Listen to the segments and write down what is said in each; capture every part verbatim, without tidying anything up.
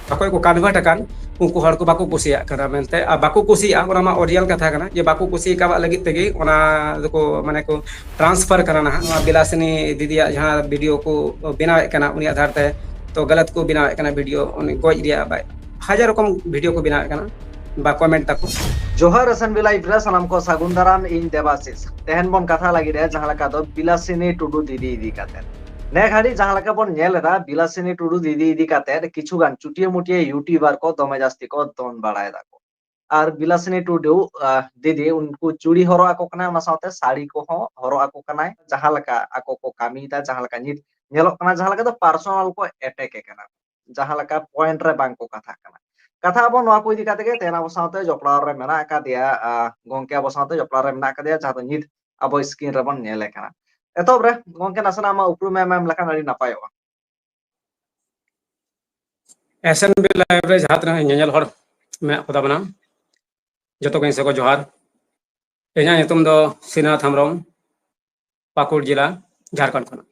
ᱚᱠᱚᱭ ᱠᱚ convert ᱟᱠᱟᱱ, ᱩᱱᱠᱩ ᱦᱚᱲ ᱠᱚ ᱵᱟᱠᱚ ᱠᱩᱥᱤᱭᱟᱜ ᱠᱟᱱᱟ ᱢᱮᱱᱛᱮ᱾ ᱟᱨ ᱵᱟᱠᱚ ᱠᱩᱥᱤᱭᱟᱜᱼᱟ, ᱚᱱᱟ ᱢᱟ original ᱠᱟᱛᱷᱟ ᱠᱟᱱᱟ, ᱡᱮ ᱵᱟᱠᱚ ᱠᱩᱥᱤ ᱟᱠᱟᱫ ᱞᱟᱹᱜᱤᱫ ᱛᱮᱜᱮ ᱚᱱᱟ ᱫᱚᱠᱚ, ᱢᱟᱱᱮ, ᱠᱚ transfer ᱠᱟᱱᱟ ᱱᱟᱦᱟᱜ᱾ ᱱᱚᱣᱟ ᱵᱤᱞᱟᱥᱤᱱᱤ ᱫᱤᱫᱤᱭᱟᱜ ᱡᱟᱦᱟᱸ video ᱠᱚ ᱵᱮᱱᱟᱣᱮᱫ ᱠᱟᱱᱟ ᱩᱱᱤ ᱟᱫᱷᱟᱨ ᱛᱮ, ᱛᱚ ᱜᱟᱞᱟᱛ ᱠᱚ ᱵᱮᱱᱟᱣᱮᱫ ᱠᱟᱱᱟ video, ᱩᱱᱤ ᱜᱚᱡ ᱨᱮᱭᱟᱜ ᱵᱟ-, ᱦᱟᱡᱟᱨ ᱨᱚᱠᱚᱢ video ᱠᱚ ᱵᱮᱱᱟᱣᱮᱫ ᱠᱟᱱᱟ ᱵᱟ comment ᱫᱟᱠᱚ᱾ ᱡᱚᱦᱟᱨ S N B Live ᱨᱮ ᱥᱟᱱᱟᱢ ᱠᱚ ᱥᱟᱹᱜᱩᱱ ᱫᱟᱨᱟᱢ, ᱤᱧ ᱫᱮᱵᱟᱥᱤᱥ᱾ ᱛᱮᱦᱮᱧ ᱵᱚᱱ ᱠᱟᱛᱷᱟ ᱞᱟᱹᱜᱤᱫ ᱨᱮ ᱡᱟᱦᱟᱸ ᱞᱮᱠᱟ ᱫᱚ ᱵᱤᱞᱟᱥᱤᱱᱤ ᱴᱩᱰᱩ ᱫᱤᱫᱤ ᱤᱫᱤ ᱠᱟᱛᱮ᱾ ᱱᱮ ᱜᱷᱟᱹᱲᱤᱡ ᱡᱟᱦᱟᱸ ᱞᱮᱠᱟ ᱵᱚᱱ ᱧᱮᱞ ᱮᱫᱟ, ᱵᱤᱞᱟᱥᱤᱱᱤ ᱴᱩᱰᱩ ᱫᱤᱫᱤ ᱤᱫᱤ ᱠᱟᱛᱮ ᱠᱤᱪᱷᱩ ᱜᱟᱱ ᱪᱩᱴᱤᱭᱟᱹ ᱢᱩᱴᱤᱭᱟᱹ YouTuber ᱠᱚ ᱫᱚᱢᱮ ᱡᱟᱹᱥᱛᱤ ᱠᱚ ᱫᱚᱱ ᱵᱟᱲᱟᱭ ᱫᱟᱠᱚ᱾ ᱟᱨ ᱵᱤᱞᱟᱥᱤᱱᱤ ᱴᱩᱰᱩ, ᱟᱦ, ᱫᱤᱫᱤ ᱩᱱᱠᱩ ᱪᱩᱲᱤ ᱦᱚᱨᱚᱜ ᱟᱠᱚ ᱠᱟᱱᱟᱭ, ᱚᱱᱟ ᱥᱟᱶᱛᱮ ᱥᱟᱹᱲᱤ ᱠᱚᱦᱚᱸ ᱦᱚᱨᱚᱜ ᱟᱠᱚ ᱠᱟᱱᱟᱭ᱾ ᱡᱟᱦᱟᱸ ᱞᱮᱠᱟ ᱟᱠᱚ ᱠᱚ ᱠᱟᱹᱢᱤᱭᱮᱫᱟ, ᱡᱟᱦᱟᱸ ᱞᱮᱠᱟ ᱧᱤᱛ-, ᱧᱮᱞᱚᱜ ᱠᱟᱱᱟ, ᱡᱟᱦᱟᱸ ᱞᱮᱠᱟ ᱫᱚ personal ᱠᱚ attack ᱮ ᱠᱟᱱᱟ, ᱡᱟᱦᱟᱸ ᱞᱮᱠᱟ point ᱨᱮ ᱵᱟᱝ ᱠᱚ ᱠᱟᱛᱷᱟᱜ ᱠᱟᱱᱟ᱾ ᱠᱟᱛᱷᱟ ᱟᱵᱚ ᱱᱚᱣᱟ ᱠᱚ ᱤᱫᱤ ᱠᱟᱛᱮ ᱜᱮ᱾ ᱛᱮᱦᱮᱧ ᱟᱵᱚ ᱥᱟᱶᱛᱮ ᱡᱚᱯᱲᱟᱣ ᱨᱮ ᱢᱮᱱᱟᱜ ᱟᱠᱟᱫᱮᱭᱟ, ᱟᱦ, ᱜᱚᱝᱠᱮ ᱟᱵᱚ ᱥᱟᱶᱛᱮ ᱡᱚᱯᱲᱟᱣ ᱨᱮ ᱢᱮᱱᱟᱜ ᱟᱠᱟᱫᱮᱭᱟ, ᱡᱟᱦᱟᱸ ᱫᱚ ᱧᱤᱛ ᱟᱵᱚ screen ᱨᱮᱵᱚᱱ ᱧᱮᱞᱮ ᱠᱟᱱᱟ᱾ ᱮᱛᱚᱦᱚᱵ ᱨᱮ ᱜᱚᱝᱠᱮ ᱱᱟᱥᱮᱱᱟᱜ ᱟᱢᱟᱜ ᱩᱯᱨᱩᱢ ᱮᱢ ᱮᱢ ᱞᱮᱠᱷᱟᱱ ᱟᱹᱰᱤ ᱱᱟᱯᱟᱭᱚᱜᱼᱟ᱾ S N B Live ᱨᱮ ᱡᱟᱦᱟᱸ ᱛᱤᱱᱟᱹᱜ ᱧᱮᱧᱮᱞ ᱦᱚᱲ ᱢᱮᱱᱟᱜ ᱠᱚ ᱛᱟᱵᱚᱱᱟ, ᱡᱚᱛᱚ ᱠᱚ ᱤᱧ ᱥᱮᱫ ᱠᱚ ᱡᱚᱦᱟᱨ᱾ ᱤᱧᱟᱹᱜ ᱧᱩᱛᱩᱢ ᱫᱚ ᱥᱨᱤᱱᱟᱛᱷ ᱦᱮᱢᱵᱨᱚᱢ, ᱯᱟᱹᱠᱩᱲ ᱡᱮᱞᱟ, ᱡᱷᱟᱲᱠᱷᱚᱸᱰ ᱠᱷᱚᱱᱟᱜ᱾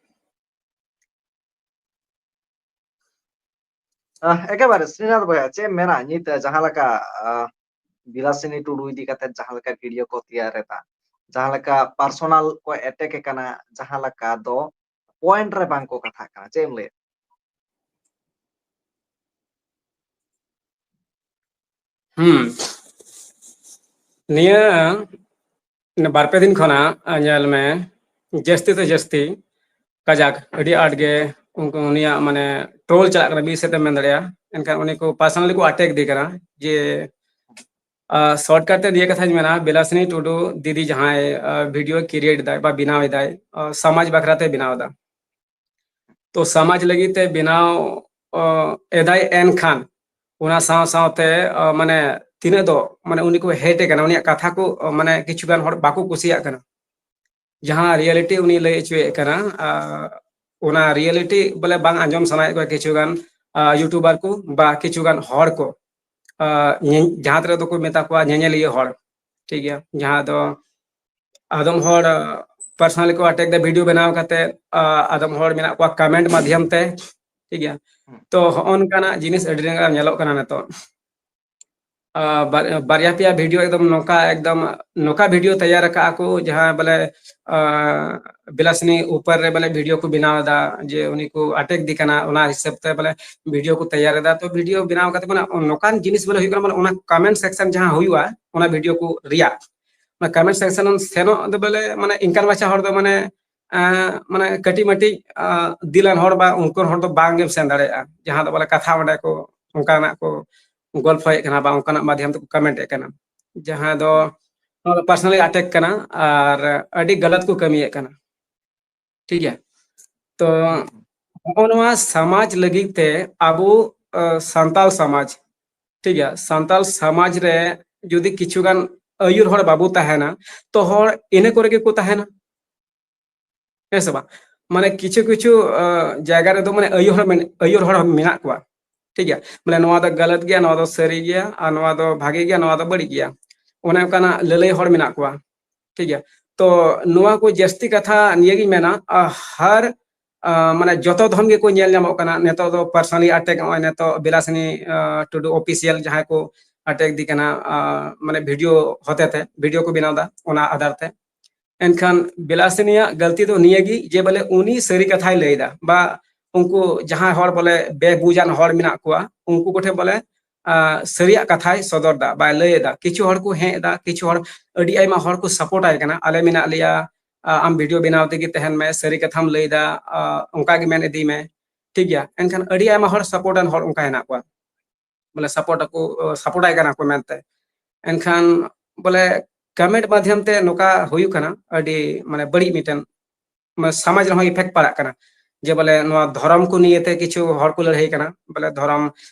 ᱟᱦ, ᱮᱠᱮᱵᱟᱨᱮ ᱥᱨᱤᱱᱟᱛᱷ ᱵᱚᱭᱦᱟ, ᱪᱮᱫ ᱮᱢ ᱢᱮᱱᱟ, ᱱᱤᱛ ᱡᱟᱦᱟᱸ ᱞᱮᱠᱟ, ᱟᱦ, ᱵᱤᱞᱟᱥᱤᱱᱤ ᱴᱩᱰᱩ ᱤᱫᱤ ᱠᱟᱛᱮ ᱡᱟᱦᱟᱸ ᱞᱮᱠᱟ video ᱠᱚ ᱛᱮᱭᱟᱨ ᱮᱫᱟ, ᱡᱟᱦᱟᱸ ᱞᱮᱠᱟ personal ᱠᱚ attack ᱮ ᱠᱟᱱᱟ, ᱡᱟᱦᱟᱸ ᱞᱮᱠᱟ ᱫᱚ point ᱨᱮ ᱵᱟᱝ ᱠᱚ ᱠᱟᱛᱷᱟᱜ ᱠᱟᱱᱟ, ᱪᱮᱫ ᱮᱢ ᱞᱟᱹᱭᱟ? ᱦᱩᱸ᱾ ᱱᱤᱭᱟᱹ ᱵᱟᱨ ᱯᱮ ᱫᱤᱱ ᱠᱷᱚᱱᱟᱜ, ᱟ, ᱧᱮᱞ ᱢᱮ, ᱡᱟᱹᱥᱛᱤ ᱛᱮ ᱡᱟᱹᱥᱛᱤ ᱠᱟᱡᱟᱠ ᱟᱹᱰᱤ ᱟᱸᱴ ᱜᱮ ᱩᱱᱠᱩ, ᱩᱱᱤᱭᱟᱜ, ᱢᱟᱱᱮ, troll ᱪᱟᱞᱟᱜ ᱠᱟᱱᱟ, ᱢᱤᱫ ᱥᱮᱫ ᱛᱮᱢ ᱢᱮᱱ ᱫᱟᱲᱮᱭᱟᱜᱼᱟ᱾ ᱮᱱᱠᱷᱟᱱ ᱩᱱᱤ ᱠᱚ personally ᱠᱚ attack ᱤᱫᱤ ᱠᱟᱱᱟ ᱡᱮ, ᱟ, shortcut ᱛᱮ ᱱᱤᱭᱟᱹ ᱠᱟᱛᱷᱟᱧ ᱢᱮᱱᱟ, ᱵᱤᱞᱟᱥᱤᱱᱤ ᱴᱩᱰᱩ ᱫᱤᱫᱤ ᱡᱟᱦᱟᱸᱭ, ᱟ, video create ᱮᱫᱟᱭ ᱵᱟ ᱵᱮᱱᱟᱣ ᱮᱫᱟᱭ, ᱟ, ᱥᱚᱢᱟᱡᱽ ᱵᱟᱠᱷᱨᱟ ᱛᱮ ᱵᱮᱱᱟᱣ ᱮᱫᱟ᱾ ᱛᱚ ᱥᱚᱢᱟᱡᱽ ᱞᱟᱹᱜᱤᱫ ᱛᱮ ᱵᱮᱱᱟᱣ, ᱟ, ᱮᱫᱟᱭ, ᱮᱱᱠᱷᱟᱱ ᱚᱱᱟ ᱥᱟᱶ ᱥᱟᱶᱛᱮ, ᱟ, ᱢᱟᱱᱮ, ᱛᱤᱱᱟᱹᱜ ᱫᱚ, ᱢᱟᱱᱮ, ᱩᱱᱤ ᱠᱚ hate ᱮ ᱠᱟᱱᱟ, ᱩᱱᱤᱭᱟᱜ ᱠᱟᱛᱷᱟ ᱠᱚ, ᱟ, ᱢᱟᱱᱮ, ᱠᱤᱪᱷᱩ ᱜᱟᱱ ᱦᱚᱲ ᱵᱟᱠᱚ ᱠᱩᱥᱤᱭᱟᱜ ᱠᱟᱱᱟ᱾ ᱡᱟᱦᱟᱸ reality ᱩᱱᱤ ᱞᱟᱹᱭ ᱦᱚᱪᱚᱭᱮᱫ ᱠᱟᱱᱟ, ᱟ, ᱚᱱᱟ reality ᱵᱚᱞᱮ ᱵᱟᱝ ᱟᱸᱡᱚᱢ ᱥᱟᱱᱟᱭᱮᱫ ᱠᱚᱣᱟ ᱠᱤᱪᱷᱩ ᱜᱟᱱ, ᱟ, YouTuber ᱠᱚ ᱵᱟ ᱠᱤᱪᱷᱩ ᱜᱟᱱ ᱦᱚᱲ ᱠᱚ, ᱟ, ᱧᱮ-, ᱡᱟᱦᱟᱸ ᱛᱤᱱᱟᱹᱜ ᱫᱚᱠᱚ ᱢᱮᱛᱟ ᱠᱚᱣᱟ ᱧᱮᱧᱮᱞᱤᱭᱟᱹ ᱦᱚᱲ, ᱴᱷᱤᱠ ᱜᱮᱭᱟ, ᱡᱟᱦᱟᱸ ᱫᱚ ᱟᱫᱚᱢ ᱦᱚᱲ, ᱟ, personally ᱠᱚ attack ᱫᱟ video ᱵᱮᱱᱟᱣ ᱠᱟᱛᱮ, ᱟ, ᱟᱫᱚᱢ ᱦᱚᱲ ᱢᱮᱱᱟᱜ ᱠᱚᱣᱟ comment ᱢᱟᱫᱷᱭᱚᱢ ᱛᱮ, ᱴᱷᱤᱠ ᱜᱮᱭᱟ᱾ ᱛᱚ ᱦᱚᱸᱜᱼᱚ ᱱᱚᱝᱠᱟᱱᱟᱜ ᱡᱤᱱᱤᱥ ᱟᱹᱰᱤ ᱨᱟᱸᱜᱟᱣ ᱧᱮᱞᱚᱜ ᱠᱟᱱᱟ ᱱᱤᱛᱚᱜ᱾ ᱵᱟᱨᱭᱟ ᱯᱮᱭᱟ ᱵᱷᱤᱰᱤᱭᱳ ᱮᱠᱫᱚᱢ ᱱᱚᱝᱠᱟ ᱮᱠᱫᱚᱢ ᱱᱚᱝᱠᱟ ᱵᱷᱤᱰᱤᱭᱳ ᱛᱮᱭᱟᱨ ᱟᱠᱟᱫᱼᱟ ᱠᱚ, ᱡᱟᱦᱟᱸ ᱵᱚᱞᱮ ᱵᱤᱞᱟᱥᱤᱱᱤ ᱩᱯᱚᱨ ᱨᱮ ᱵᱚᱞᱮ ᱵᱷᱤᱰᱤᱭᱳ ᱠᱚ ᱵᱮᱱᱟᱣ ᱮᱫᱟ, ᱡᱮ ᱩᱱᱤ ᱠᱚ ᱟᱴᱮᱠ ᱫᱤ ᱠᱟᱱᱟ, ᱚᱱᱟ ᱦᱤᱥᱟᱹᱵ ᱛᱮ ᱵᱚᱞᱮ ᱵᱷᱤᱰᱤᱭᱳ ᱠᱚ ᱛᱮᱭᱟᱨ ᱮᱫᱟ᱾ ᱛᱚ ᱵᱷᱤᱰᱤᱭᱳ ᱵᱮᱱᱟᱣ ᱠᱟᱛᱮ ᱢᱟᱱᱮ ᱱᱚᱝᱠᱟᱱ ᱡᱤᱱᱤᱥ ᱵᱚᱞᱮ ᱦᱩᱭᱩᱜ ᱠᱟᱱᱟ, ᱢᱟᱱᱮ ᱚᱱᱟ ᱠᱚᱢᱮᱱᱴ ᱥᱮᱠᱥᱚᱱ ᱡᱟᱦᱟᱸ ᱦᱩᱭᱩᱜᱼᱟ ᱚᱱᱟ ᱵᱷᱤᱰᱤᱭᱳ ᱠᱚ ᱨᱮᱭᱟᱜ, ᱚᱱᱟ ᱠᱚᱢᱮᱱᱴ ᱥᱮᱠᱥᱚᱱ ᱥᱮᱱᱚᱜ ᱫᱚ ᱵᱚᱞᱮ ᱢᱟᱱᱮ ᱤᱱᱠᱟᱱ ᱢᱟᱪᱷᱟ ᱦᱚᱲ ᱫᱚ ᱢᱟᱱᱮ ᱢᱟᱱᱮ ᱠᱟᱹᱴᱤᱡ ᱢᱟᱹᱴᱤᱡ ᱫᱤᱞᱟᱱ ᱦᱚᱲ ᱵᱟ ᱚᱱᱠᱟᱱ ᱦᱚᱲ ᱫᱚ ᱵᱟᱝ ᱜᱮᱢ ᱥᱮᱱ ᱫᱟᱲᱮᱭᱟᱜᱼᱟ, ᱡᱟᱦᱟᱸ ᱫᱚ ᱵᱚᱞᱮ ᱠᱟᱛᱷᱟ ᱚᱸᱰᱮ ᱠᱚ ᱚᱱᱠᱟᱱᱟᱜ ᱠᱚ ᱜᱚᱞᱯᱷᱚᱭᱮᱫ ᱠᱟᱱᱟ ᱵᱟ ᱚᱱᱠᱟᱱᱟᱜ ᱢᱟᱫᱽᱫᱷᱚᱢ ᱛᱮᱠᱚ ᱠᱚᱢᱮᱱᱴ ᱮᱫ ᱠᱟᱱᱟ, ᱡᱟᱦᱟᱸ ᱫᱚ ᱯᱟᱨᱥᱚᱱᱟᱞᱤ ᱟᱴᱮᱠ ᱠᱟᱱᱟ ᱟᱨ ᱟᱹᱰᱤ ᱜᱟᱞᱟᱛ ᱠᱚ ᱠᱟᱹᱢᱤᱭᱮᱫ ᱠᱟᱱᱟ᱾ ᱴᱷᱤᱠ ᱜᱮᱭᱟ᱾ ᱛᱚ ᱦᱚᱸᱜᱼᱚ ᱱᱚᱣᱟ ᱥᱚᱢᱟᱡᱽ ᱞᱟᱹᱜᱤᱫ ᱛᱮ ᱟᱵᱚ ᱥᱟᱱᱛᱟᱞ ᱥᱚᱢᱟᱡᱽ, ᱴᱷᱤᱠ ᱜᱮᱭᱟ, ᱥᱟᱱᱛᱟᱞ ᱥᱚᱢᱟᱡᱽ ᱨᱮ ᱡᱩᱫᱤ ᱠᱤᱪᱷᱩ ᱜᱟᱱ ᱟᱹᱭᱩᱨ ᱦᱚᱲ ᱵᱟᱵᱚ ᱛᱟᱦᱮᱱᱟ, ᱛᱚ ᱦᱚᱲ ᱤᱱᱟᱹ ᱠᱚᱨᱮ ᱜᱮᱠᱚ ᱛᱟᱦᱮᱱᱟ᱾ ᱦᱮᱸ ᱥᱮ ᱵᱟᱝ? ᱢᱟᱱᱮ ᱠᱤᱪᱷᱩ ᱠᱤᱪᱷᱩ ᱡᱟᱭᱜᱟ ᱨᱮᱫᱚ ᱢᱟᱱᱮ ᱟᱹᱭᱩᱨ ᱦᱚᱲ ᱟᱹᱭᱩᱨ ᱦᱚᱲ ᱢᱮᱱᱟᱜ ᱠᱚᱣᱟ, ᱴᱷᱤᱠ ᱜᱮᱭᱟ᱾ ᱢᱟᱱᱮ ᱱᱚᱣᱟ ᱫᱚ ᱜᱟᱞᱟᱛ ᱜᱮᱭᱟ, ᱱᱚᱣᱟ ᱫᱚ ᱥᱟᱹᱨᱤ ᱜᱮᱭᱟ, ᱟᱨ ᱱᱚᱣᱟ ᱫᱚ ᱵᱷᱟᱜᱮ ᱜᱮᱭᱟ, ᱱᱚᱣᱟ ᱫᱚ ᱵᱟᱹᱲᱤᱡ ᱜᱮᱭᱟ, ᱚᱱᱮ ᱚᱱᱠᱟᱱᱟᱜ ᱞᱟᱹᱞᱟᱹᱭ ᱦᱚᱲ ᱢᱮᱱᱟᱜ ᱠᱚᱣᱟ, ᱴᱷᱤᱠ ᱜᱮᱭᱟ᱾ ᱛᱚ ᱱᱚᱣᱟ ᱠᱚ ᱡᱟᱹᱥᱛᱤ ᱠᱟᱛᱷᱟ ᱱᱤᱭᱟᱹᱜᱤᱧ ᱢᱮᱱᱟ, ᱦᱟᱨ ᱢᱟᱱᱮ ᱡᱚᱛᱚ ᱫᱷᱚᱨᱚᱢ ᱜᱮᱠᱚ ᱧᱮᱞ ᱧᱟᱢᱚᱜ ᱠᱟᱱᱟ ᱱᱤᱛᱚᱜ ᱫᱚ᱾ ᱯᱟᱨᱥᱚᱱᱟᱞᱤ ᱟᱴᱮᱠ ᱱᱚᱜᱼᱚᱭ ᱱᱤᱛᱚᱜ ᱵᱤᱞᱟᱥᱤᱱᱤ ᱴᱩᱰᱩ ᱚᱯᱷᱤᱥᱤᱭᱟᱞ ᱡᱟᱦᱟᱸᱭ ᱠᱚ ᱟᱴᱮᱠ ᱫᱤ ᱠᱟᱱᱟ, ᱢᱟᱱᱮ ᱵᱷᱤᱰᱤᱭᱳ ᱦᱚᱛᱮᱛᱮ ᱵᱷᱤᱰᱤᱭᱳ ᱠᱚ ᱵᱮᱱᱟᱣ ᱮᱫᱟ ᱚᱱᱟ ᱟᱫᱷᱟᱨ ᱛᱮ᱾ ᱮᱱᱠᱷᱟᱱ ᱵᱤᱞᱟᱥᱤᱱᱤᱭᱟᱜ ᱜᱟᱹᱞᱛᱤ ᱫᱚ ᱱᱤᱭᱟᱹ ᱜᱮ ᱡᱮ ᱵᱚᱞᱮ ᱩᱱᱤ ᱥᱟᱹᱨᱤ ᱠᱟᱛᱷᱟᱭ ᱞᱟᱹᱭ ᱮᱫᱟ, ᱵᱟ ᱩᱱᱠᱩ ᱡᱟᱦᱟᱸᱭ ᱦᱚᱲ ᱵᱚᱞᱮ ᱵᱮᱵᱩᱡᱟᱱ ᱦᱚᱲ ᱢᱮᱱᱟᱜ ᱠᱚᱣᱟ ᱩᱱᱠᱩ ᱠᱚᱴᱷᱮᱱ ᱵᱚᱞᱮ ᱥᱟᱹᱨᱤᱭᱟᱜ ᱠᱟᱛᱷᱟᱭ ᱥᱚᱫᱚᱨ ᱮᱫᱟ, ᱵᱟᱭ ᱞᱟᱹᱭ ᱮᱫᱟ᱾ ᱠᱤᱪᱷᱩ ᱦᱚᱲ ᱠᱚ ᱦᱮᱡ ᱮᱫᱟ, ᱠᱤᱪᱷᱩ ᱦᱚᱲ ᱟᱹᱰᱤ ᱟᱭᱢᱟ ᱦᱚᱲ ᱠᱚ ᱥᱟᱯᱳᱨᱴ ᱟᱭ ᱠᱟᱱᱟ, ᱟᱞᱮ ᱢᱮᱱᱟᱜ ᱞᱮᱭᱟ, ᱟᱢ ᱵᱷᱤᱰᱤᱭᱳ ᱵᱮᱱᱟᱣ ᱛᱮᱜᱮ ᱛᱟᱦᱮᱱ ᱢᱮ, ᱥᱟᱹᱨᱤ ᱠᱟᱛᱷᱟᱢ ᱞᱟᱹᱭ ᱮᱫᱟ, ᱚᱱᱠᱟ ᱜᱮ ᱢᱮᱱ ᱤᱫᱤ ᱢᱮ, ᱴᱷᱤᱠ ᱜᱮᱭᱟ᱾ ᱮᱱᱠᱷᱟᱱ ᱟᱹᱰᱤ ᱟᱭᱢᱟ ᱦᱚᱲ ᱥᱟᱯᱳᱨᱴ ᱟᱱ ᱦᱚᱲ ᱚᱱᱠᱟ ᱦᱮᱱᱟᱜ ᱠᱚᱣᱟ, ᱵᱚᱞᱮ ᱥᱟᱯᱳᱨᱴ ᱟᱠᱚ, ᱥᱟᱯᱳᱨᱴ ᱟᱭ ᱠᱟᱱᱟ ᱠᱚ ᱢᱮᱱᱛᱮ᱾ ᱮᱱᱠᱷᱟᱱ ᱵᱚᱞᱮ ᱠᱚᱢᱮᱱᱴ ᱢᱟᱫᱽᱫᱷᱚᱢ ᱛᱮ ᱱᱚᱝᱠᱟ ᱦᱩᱭᱩᱜ ᱠᱟᱱᱟ, ᱟᱹᱰᱤ ᱢᱟᱱᱮ ᱵᱟᱹᱲᱤᱡ ᱢᱤᱫᱴᱮᱱ ᱢᱟᱱᱮ ᱥᱚᱢᱟᱡᱽ ᱨᱮᱦᱚᱸ ᱤᱯᱷᱮᱠᱴ ᱯᱟᱲᱟᱜ ᱠᱟᱱᱟ᱾ ᱡᱮ ᱵᱚᱞᱮ ᱱᱚᱣᱟ ᱫᱷᱚᱨᱚᱢ ᱠᱚ ᱱᱤᱭᱮᱛᱮ ᱠᱤᱪᱷᱩ ᱦᱚᱲ ᱠᱚ ᱞᱟᱹᱲᱦᱟᱹᱭ ᱠᱟᱱᱟ, ᱵᱚᱞᱮ ᱫᱷᱚᱨᱚᱢ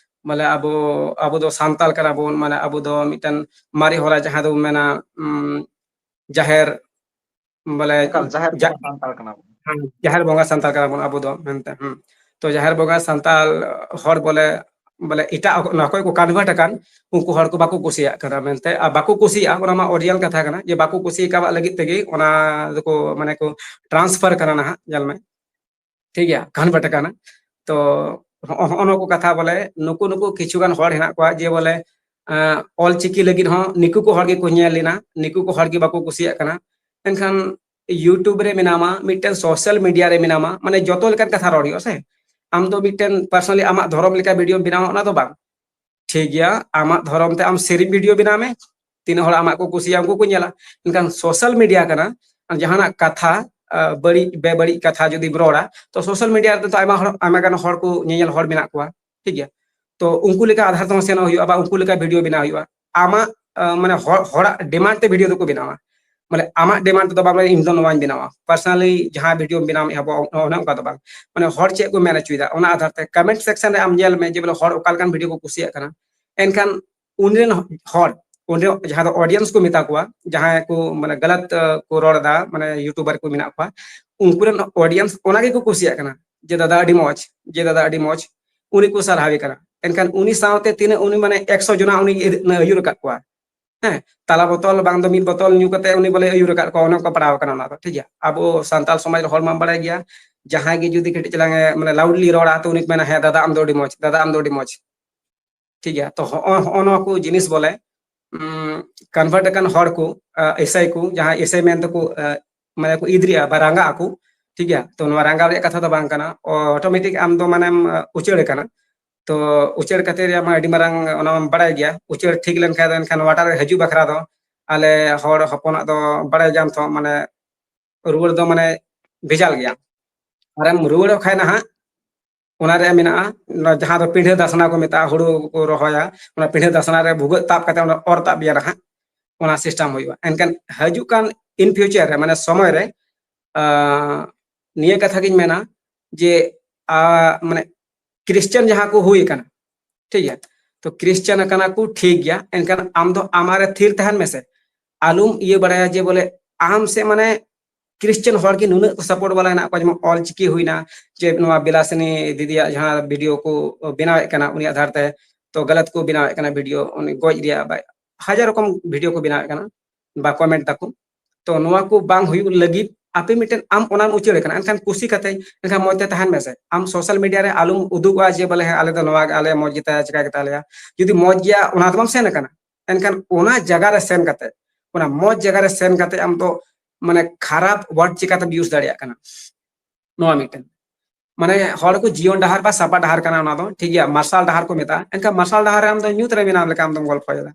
ᱵᱚᱞᱮ ᱟᱵᱚ ᱟᱵᱚ ᱫᱚ ᱥᱟᱱᱛᱟᱞ ᱠᱟᱱᱟ ᱵᱚᱱ, ᱢᱟᱱᱮ ᱟᱵᱚ ᱫᱚ ᱢᱤᱫᱴᱮᱱ ᱢᱟᱨᱮ ᱦᱚᱨᱟ ᱡᱟᱦᱟᱸ ᱫᱚᱵᱚᱱ ᱢᱮᱱᱟ ᱡᱟᱦᱮᱨ ᱵᱚᱞᱮ ᱮᱠᱟᱞ, ᱡᱟᱦᱮᱨ ᱡᱟ- ᱵᱚᱸᱜᱟ ᱥᱟᱱᱛᱟᱲ ᱠᱟᱱᱟ ᱵᱚᱱ᱾ ᱦᱮᱸ, ᱡᱟᱦᱮᱨ ᱵᱚᱸᱜᱟ ᱥᱟᱱᱛᱟᱲ ᱠᱟᱱᱟ ᱵᱚᱱ ᱟᱵᱚ ᱫᱚ ᱢᱮᱱᱛᱮ᱾ ᱦᱩᱸ᱾ ᱛᱚ ᱡᱟᱦᱮᱨ ᱵᱚᱸᱜᱟ ᱥᱟᱱᱛᱟᱲ ᱦᱚᱲ ᱵᱚᱞᱮ ᱵᱚᱞᱮ ᱮᱴᱟᱜ ᱚᱠᱚᱭ ᱠᱚ ᱠᱚᱱᱵᱷᱟᱨᱴ ᱟᱠᱟᱱ ᱩᱱᱠᱩ ᱦᱚᱲ ᱠᱚ ᱵᱟᱠᱚ ᱠᱩᱥᱤᱭᱟᱜ ᱠᱟᱱᱟ ᱢᱮᱱᱛᱮ, ᱟᱨ ᱵᱟᱠᱚ ᱠᱩᱥᱤᱭᱟᱜᱼᱟ, ᱚᱱᱟ ᱢᱟ ᱚᱨᱤᱡᱤᱱᱟᱞ ᱠᱟᱛᱷᱟ ᱠᱟᱱᱟ ᱡᱮ ᱵᱟᱠᱚ ᱠᱩᱥᱤ ᱟᱠᱟᱫ ᱞᱟᱹᱜᱤᱫ ᱛᱮᱜᱮ ᱚᱱᱟ ᱫᱚᱠᱚ ᱢᱟᱱᱮ ᱠᱚ ᱴᱨᱟᱱᱥᱯᱷᱟᱨ ᱠᱟᱱᱟ ᱱᱟᱦᱟᱜ, ᱧᱮᱞ ᱢᱮ, ᱴᱷᱤᱠ ᱜᱮᱭᱟ, ᱠᱚᱱᱵᱷᱟᱨᱴ ᱟᱠᱟᱱᱟ᱾ ᱛᱚ ᱦᱚᱸᱜᱼᱚ ᱱᱚᱣᱟ ᱠᱚ ᱠᱟᱛᱷᱟ ᱵᱚᱞᱮ ᱱᱩᱠᱩ ᱱᱩᱠᱩ ᱠᱤᱪᱷᱩ ᱜᱟᱱ ᱦᱚᱲ ᱦᱮᱱᱟᱜ ᱠᱚᱣᱟ ᱡᱮ ᱵᱚᱞᱮ ᱚᱞ ᱪᱤᱠᱤ ᱞᱟᱹᱜᱤᱫ ᱦᱚᱸ ᱱᱤᱠᱩ ᱠᱚ ᱦᱚᱲ ᱜᱮᱠᱚ ᱧᱮᱞ ᱞᱮᱱᱟ, ᱱᱤᱠᱩ ᱠᱚ ᱦᱚᱲ ᱜᱮ ᱵᱟᱠᱚ ᱠᱩᱥᱤᱭᱟᱜ ᱠᱟᱱᱟ᱾ ᱮᱱᱠᱷᱟᱱ YouTube ᱨᱮ ᱢᱮᱱᱟᱢᱟ, ᱢᱤᱫᱴᱮᱱ ᱥᱳᱥᱟᱞ ᱢᱤᱰᱤᱭᱟ ᱨᱮ ᱢᱮᱱᱟᱢᱟ, ᱢᱟᱱᱮ ᱡᱚᱛᱚ ᱞᱮᱠᱟᱱ ᱠᱟᱛᱷᱟ ᱨᱚᱲ ᱦᱩᱭᱩᱜᱼᱟ ᱥᱮ᱾ ᱟᱢ ᱫᱚ ᱢᱤᱫᱴᱮᱱ ᱯᱟᱨᱥᱚᱱᱟᱞᱤ ᱟᱢᱟᱜ ᱫᱷᱚᱨᱚᱢ ᱞᱮᱠᱟ ᱵᱷᱤᱰᱤᱭᱳ ᱵᱮᱱᱟᱣᱟ, ᱚᱱᱟ ᱫᱚ ᱵᱟᱝ ᱴᱷᱤᱠ ᱜᱮᱭᱟ᱾ ᱟᱢᱟᱜ ᱫᱷᱚᱨᱚᱢ ᱛᱮ ᱟᱢ ᱥᱮᱨᱮᱧ ᱵᱷᱤᱰᱤᱭᱳ ᱵᱮᱱᱟᱣ ᱢᱮ, ᱛᱤᱱᱟᱹᱜ ᱦᱚᱲ ᱟᱢᱟᱜ ᱠᱚ ᱠᱩᱥᱤᱭᱟᱜᱼᱟ ᱩᱱᱠᱩ ᱠᱚ ᱧᱮᱞᱟ᱾ ᱢᱮᱱᱠᱷᱟᱱ ᱥᱳᱥᱟᱞ ᱢᱤᱰᱤᱭᱟ ᱠᱟᱱᱟ, ᱟᱨ ᱡᱟᱦᱟᱱᱟᱜ ᱠᱟᱛᱷᱟ ᱵᱟᱹᱲᱤᱡ ᱵᱮᱵᱟᱹᱲᱤᱡ ᱠᱟᱛᱷᱟ ᱡᱩᱫᱤᱢ ᱨᱚᱲᱟ ᱛᱚ ᱥᱳᱥᱟᱞ ᱢᱤᱰᱤᱭᱟ ᱨᱮᱫᱚ ᱟᱭᱢᱟ ᱦᱚᱲ ᱟᱭᱢᱟ ᱜᱟᱱ ᱦᱚᱲ ᱠᱚ ᱧᱮᱧᱮᱞ ᱦᱚᱲ ᱢᱮᱱᱟᱜ ᱠᱚᱣᱟ, ᱴᱷᱤᱠ ᱜᱮᱭᱟ᱾ ᱛᱚ ᱩᱱᱠᱩ ᱞᱮᱠᱟ ᱟᱫᱷᱟᱨ ᱛᱮᱦᱚᱸ ᱥᱮᱱᱚᱜ ᱦᱩᱭᱩᱜᱼᱟ ᱵᱟ ᱩᱱᱠᱩ ᱞᱮᱠᱟ ᱵᱷᱤᱰᱤᱭᱳ ᱵᱮᱱᱟᱣ ᱦᱩᱭᱩᱜᱼᱟ᱾ ᱟᱢᱟᱜ ᱢᱟᱱᱮ ᱦᱚᱲᱟᱜ ᱰᱤᱢᱟᱱᱰ ᱛᱮ ᱵᱷᱤᱰᱤᱭᱳ ᱫᱚᱠᱚ ᱵᱮᱱᱟᱣᱟ, ᱢᱟᱱᱮ ᱟᱢᱟᱜ ᱰᱤᱢᱟᱱᱰ ᱛᱮᱫᱚ ᱵᱟᱝ ᱤᱧ ᱫᱚ ᱱᱚᱣᱟᱧ ᱵᱮᱱᱟᱣᱟ᱾ ᱯᱟᱨᱥᱚᱱᱟᱞᱤ ᱡᱟᱦᱟᱸ ᱵᱷᱤᱰᱤᱭᱳᱢ ᱵᱮᱱᱟᱣ ᱮᱦᱚᱵᱚᱜᱼᱟ ᱚᱱᱮ ᱚᱱᱠᱟ ᱫᱚ ᱵᱟᱝ, ᱢᱟᱱᱮ ᱦᱚᱲ ᱪᱮᱫ ᱠᱚ ᱢᱮᱱ ᱦᱚᱪᱚᱭᱮᱫᱟ ᱚᱱᱟ ᱟᱫᱷᱟᱨ ᱛᱮ ᱠᱚᱢᱮᱱᱴ ᱥᱮᱠᱥᱚᱱ ᱨᱮ ᱟᱢ ᱧᱮᱞ ᱢᱮ ᱡᱮ ᱵᱚᱞᱮ ᱦᱚᱲ ᱚᱠᱟ ᱞᱮᱠᱟᱱ ᱵᱷᱤᱰᱤᱭᱳ ᱠᱚ ᱠᱩᱥᱤᱭᱟᱜ ᱠᱟᱱᱟ᱾ ᱮᱱᱠᱷᱟᱱ ᱩᱱᱤ ᱨᱮᱱ ᱦᱚᱲ, ᱩᱱᱤ ᱡᱟᱦᱟᱸ ᱫᱚ ᱚᱰᱤᱭᱮᱱᱥ ᱠᱚ ᱢᱮᱛᱟ ᱠᱚᱣᱟ, ᱡᱟᱦᱟᱸᱭ ᱠᱚ ᱢᱟᱱᱮ ᱜᱟᱞᱟᱛ ᱠᱚ ᱨᱚᱲ ᱮᱫᱟ, ᱢᱟᱱᱮ ᱭᱩᱴᱩᱵᱟᱨ ᱠᱚ ᱢᱮᱱᱟᱜ ᱠᱚᱣᱟ, ᱩᱱᱠᱩ ᱨᱮᱱ ᱚᱰᱤᱭᱮᱱᱥ ᱚᱱᱟ ᱜᱮᱠᱚ ᱠᱩᱥᱤᱭᱟᱜ ᱠᱟᱱᱟ ᱡᱮ ᱫᱟᱫᱟ ᱟᱹᱰᱤ ᱢᱚᱡᱽ, ᱡᱮ ᱫᱟᱫᱟ ᱟᱹᱰᱤ ᱢᱚᱡᱽ, ᱩᱱᱤ ᱠᱚ ᱥᱟᱨᱦᱟᱣᱮ ᱠᱟᱱᱟ᱾ ᱮᱱᱠᱷᱟᱱ ᱩᱱᱤ ᱥᱟᱶᱛᱮ ᱛᱤᱱᱟᱹᱜ ᱩᱱᱤ ᱢᱟᱱᱮ ᱮᱠᱥᱚ ᱡᱚᱱᱟ ᱩᱱᱤ ᱟᱹᱭᱩᱨ ᱟᱠᱟᱫ ᱠᱚᱣᱟ᱾ ᱦᱮᱸ, ᱛᱟᱞᱟ ᱵᱚᱛᱚᱞ ᱵᱟᱝ ᱫᱚ ᱢᱤᱫ ᱵᱚᱛᱚᱞ ᱧᱩ ᱠᱟᱛᱮ ᱩᱱᱤ ᱵᱚᱞᱮ ᱟᱹᱭᱩᱨ ᱟᱠᱟᱫ ᱠᱚᱣᱟ, ᱚᱱᱮ ᱚᱱᱠᱟ ᱯᱟᱲᱟᱣ ᱟᱠᱟᱱᱟ ᱚᱱᱟ ᱫᱚ, ᱴᱷᱤᱠ ᱜᱮᱭᱟ᱾ ᱟᱵᱚ ᱥᱟᱱᱛᱟᱲ ᱥᱚᱢᱟᱡᱽ ᱨᱮ ᱦᱚᱲ ᱢᱟᱢ ᱵᱟᱲᱟᱭ ᱜᱮᱭᱟ, ᱡᱟᱦᱟᱸᱭ ᱜᱮ ᱡᱩᱫᱤ ᱠᱟᱹᱴᱤᱡ ᱪᱟᱞᱟᱝ ᱮ ᱢᱟᱱᱮ ᱞᱟᱣᱩᱰᱞᱤ ᱨᱚᱲᱟ ᱛᱚ ᱩᱱᱤ ᱢᱮᱱᱟ, "ᱦᱮᱸ ᱫᱟᱫᱟ ᱟᱢ ᱫᱚ ᱟᱹᱰᱤ ᱢᱚᱡᱽ, ᱫᱟᱫᱟ ᱟᱢ ᱫᱚ ᱟᱹᱰᱤ ᱢᱚᱡᱽ", ᱴᱷᱤᱠ ᱜᱮᱭᱟ᱾ ᱛᱚ ᱦᱚᱸᱜᱼᱚ ᱦᱚᱸᱜᱼᱚ ᱱᱚᱣᱟ ᱠᱚ ᱡᱤᱱᱤᱥ ᱵᱚᱞᱮ ᱠᱚᱱᱵᱷᱟᱨᱴ ᱟᱠᱟᱱ ᱦᱚᱲ ᱠᱚ, ᱮᱥᱟᱭ ᱠᱚ, ᱡᱟᱦᱟᱸᱭ ᱮᱥᱟᱭ ᱢᱮᱱ ᱛᱮᱠᱚ ᱢᱟᱱᱮ ᱠᱚ ᱤᱫᱨᱤᱜᱼᱟ ᱵᱟ ᱨᱟᱸᱜᱟᱜ ᱟᱠᱚ, ᱴᱷᱤᱠ ᱜᱮᱭᱟ᱾ ᱛᱚ ᱱᱚᱣᱟ ᱨᱟᱸᱜᱟᱣ ᱨᱮᱭᱟᱜ ᱠᱟᱛᱷᱟ ᱫᱚ ᱵᱟᱝ ᱠᱟᱱᱟ, ᱚᱴᱳᱢᱮᱴᱤᱠ ᱟᱢ ᱫᱚ ᱢᱟᱱᱮᱢ ᱩᱪᱟᱹᱲ ᱟᱠᱟᱱᱟ᱾ ᱛᱚ ᱩᱪᱟᱹᱲ ᱠᱟᱛᱮ ᱨᱮᱭᱟᱜ ᱢᱟ ᱟᱹᱰᱤ ᱢᱟᱨᱟᱝ ᱚᱱᱟ ᱢᱟᱢ ᱵᱟᱲᱟᱭ ᱜᱮᱭᱟ᱾ ᱩᱪᱟᱹᱲ ᱴᱷᱤᱠ ᱞᱮᱱᱠᱷᱟᱱ ᱫᱚ ᱮᱱᱠᱷᱟᱱ ᱚᱣᱟᱴᱟᱨ ᱨᱮ ᱦᱤᱡᱩᱜ ᱵᱟᱠᱷᱨᱟ ᱫᱚ ᱟᱞᱮ ᱦᱚᱲ ᱦᱚᱯᱚᱱᱟᱜ ᱫᱚ ᱵᱟᱲᱟᱭ ᱜᱮᱭᱟᱢ ᱛᱚ, ᱢᱟᱱᱮ ᱨᱩᱣᱟᱹᱲ ᱫᱚ ᱢᱟᱱᱮ ᱵᱷᱮᱡᱟᱞ ᱜᱮᱭᱟ᱾ ᱟᱨᱮᱢ ᱨᱩᱣᱟᱹᱲᱚᱜ ᱠᱷᱟᱱ ᱱᱟᱦᱟᱜ ᱚᱱᱟ ᱨᱮ ᱢᱮᱱᱟᱜᱼᱟ, ᱚᱱᱟ ᱡᱟᱦᱟᱸ ᱫᱚ ᱯᱤᱸᱰᱷᱟᱹ ᱫᱟᱥᱱᱟ ᱠᱚ ᱢᱮᱛᱟᱜᱼᱟ, ᱦᱩᱲᱩ ᱠᱚ ᱨᱚᱦᱚᱭᱟ, ᱚᱱᱟ ᱯᱤᱸᱰᱷᱟᱹ ᱫᱟᱥᱱᱟ ᱨᱮ ᱵᱷᱩᱜᱟᱹᱜ ᱛᱟᱵ ᱠᱟᱛᱮ ᱚᱱᱟ ᱚᱨ ᱛᱟᱵ ᱜᱮᱭᱟ ᱱᱟᱦᱟᱜ, ᱚᱱᱟ ᱥᱤᱥᱴᱮᱢ ᱦᱩᱭᱩᱜᱼᱟ᱾ ᱮᱱᱠᱷᱟᱱ ᱦᱤᱡᱩᱜ ᱠᱟᱱ ᱤᱱ ᱯᱷᱤᱭᱩᱪᱟᱨ ᱨᱮ, ᱢᱟᱱᱮ ᱥᱚᱢᱚᱭ ᱨᱮ, ᱟᱸ, ᱱᱤᱭᱟᱹ ᱠᱟᱛᱷᱟ ᱜᱤᱧ ᱢᱮᱱᱟ ᱡᱮ, ᱟᱸ, ᱢᱟᱱᱮ ᱠᱨᱤᱥᱪᱟᱱ ᱡᱟᱦᱟᱸ ᱠᱚ ᱦᱩᱭ ᱟᱠᱟᱱᱟ, ᱴᱷᱤᱠ ᱜᱮᱭᱟ, ᱛᱚ ᱠᱨᱤᱥᱪᱟᱱ ᱟᱠᱟᱱᱟ ᱠᱚ, ᱴᱷᱤᱠ ᱜᱮᱭᱟ, ᱮᱱᱠᱷᱟᱱ ᱟᱢ ᱫᱚ ᱟᱢᱟᱜ ᱨᱮ ᱛᱷᱤᱨ ᱛᱟᱦᱮᱱ ᱢᱮᱥᱮ, ᱟᱞᱚᱢ ᱤᱭᱟᱹ ᱵᱟᱲᱟᱭᱟ ᱡᱮ ᱵᱚᱞᱮ ᱟᱢ ᱥᱮ ᱢᱟᱱᱮ ᱠᱨᱤᱥᱪᱟᱱ ᱦᱚᱲ ᱜᱮ ᱱᱩᱱᱟᱹᱜ ᱠᱚ ᱥᱟᱯᱳᱨᱴ ᱵᱟᱞᱟ ᱦᱮᱱᱟᱜ ᱠᱚᱣᱟ, ᱡᱮᱢᱚᱱ ᱚᱞ ᱪᱤᱠᱤ ᱦᱩᱭᱱᱟ, ᱡᱮ ᱱᱚᱣᱟ ᱵᱤᱞᱟᱥᱤᱱᱤ ᱫᱤᱫᱤᱭᱟᱜ ᱡᱟᱦᱟᱸ ᱵᱷᱤᱰᱤᱭᱳ ᱠᱚ ᱵᱮᱱᱟᱣᱮᱫ ᱠᱟᱱᱟ ᱩᱱᱤ ᱟᱫᱷᱟᱨ ᱛᱮ, ᱛᱚ ᱜᱟᱞᱟᱛ ᱠᱚ ᱵᱮᱱᱟᱣᱮᱫ ᱠᱟᱱᱟ ᱵᱷᱤᱰᱤᱭᱳ, ᱩᱱᱤ ᱜᱚᱡ ᱨᱮᱭᱟᱜ ᱵᱟ ᱦᱟᱡᱟᱨ ᱨᱚᱠᱚᱢ ᱵᱷᱤᱰᱤᱭᱳ ᱠᱚ ᱵᱮᱱᱟᱣᱮᱫ ᱠᱟᱱᱟ ᱵᱟ ᱠᱚᱢᱮᱱᱴ ᱫᱟᱠᱚ᱾ ᱛᱚ ᱱᱚᱣᱟ ᱠᱚ ᱵᱟᱝ ᱦᱩᱭᱩᱜ ᱞᱟᱹᱜᱤᱫ ᱟᱯᱮ ᱢᱤᱫᱴᱮᱱ ᱟᱢ ᱚᱱᱟᱢ ᱩᱪᱟᱹᱲ ᱟᱠᱟᱱᱟ, ᱮᱱᱠᱷᱟᱱ ᱠᱩᱥᱤ ᱠᱟᱛᱮ, ᱮᱱᱠᱷᱟᱱ ᱢᱚᱡᱽ ᱛᱮ ᱛᱟᱦᱮᱱ ᱢᱮᱥᱮ᱾ ᱟᱢ ᱥᱳᱥᱟᱞ ᱢᱤᱰᱤᱭᱟ ᱨᱮ ᱟᱞᱚᱢ ᱩᱫᱩᱜᱚᱜᱼᱟ ᱡᱮ ᱵᱚᱞᱮ ᱦᱮᱸ ᱟᱞᱮ ᱫᱚ ᱱᱚᱣᱟ ᱜᱮ, ᱟᱞᱮ ᱢᱚᱡᱽ ᱜᱮᱛᱟᱭᱟ, ᱪᱤᱠᱟ ᱜᱮᱛᱟᱞᱮᱭᱟ᱾ ᱡᱩᱫᱤ ᱢᱚᱡᱽ ᱜᱮᱭᱟ ᱚᱱᱟ ᱫᱚ ᱵᱟᱢ ᱥᱮᱱ ᱟᱠᱟᱱᱟ, ᱮᱱᱠᱷᱟᱱ ᱚᱱᱟ ᱡᱟᱭᱜᱟ ᱨᱮ ᱥᱮᱱ ᱠᱟᱛᱮ, ᱚᱱᱟ ᱢᱚᱡᱽ ᱡᱟᱭᱜᱟ ᱨᱮ ᱥᱮᱱ ᱠᱟᱛᱮ ᱟᱢ ᱫᱚ ᱢᱟᱱᱮ ᱠᱷᱟᱨᱟᱯ ᱣᱟᱨᱰ ᱪᱤᱠᱟᱛᱮᱢ ᱤᱭᱩᱡᱽ ᱫᱟᱲᱮᱭᱟᱜ ᱠᱟᱱᱟ? ᱱᱚᱣᱟ ᱢᱤᱫᱴᱮᱱ ᱢᱟᱱᱮ ᱦᱚᱲ ᱠᱚ ᱡᱤᱭᱚᱱ ᱰᱟᱦᱟᱨ ᱵᱟ ᱥᱟᱯᱟ ᱰᱟᱦᱟᱨ ᱠᱟᱱᱟ, ᱚᱱᱟ ᱫᱚ ᱴᱷᱤᱠ ᱜᱮᱭᱟ, ᱢᱟᱨᱥᱟᱞ ᱰᱟᱦᱟᱨ ᱠᱚ ᱢᱮᱛᱟᱜᱼᱟ, ᱮᱱᱠᱷᱟᱱ ᱢᱟᱨᱥᱟᱞ ᱰᱟᱦᱟᱨ ᱨᱮ ᱟᱢ ᱫᱚ ᱧᱩᱛ ᱨᱮ ᱢᱮᱱᱟᱢ ᱞᱮᱠᱟ ᱟᱢ ᱫᱚᱢ ᱜᱚᱞᱯᱷᱚᱭᱮᱫᱟ᱾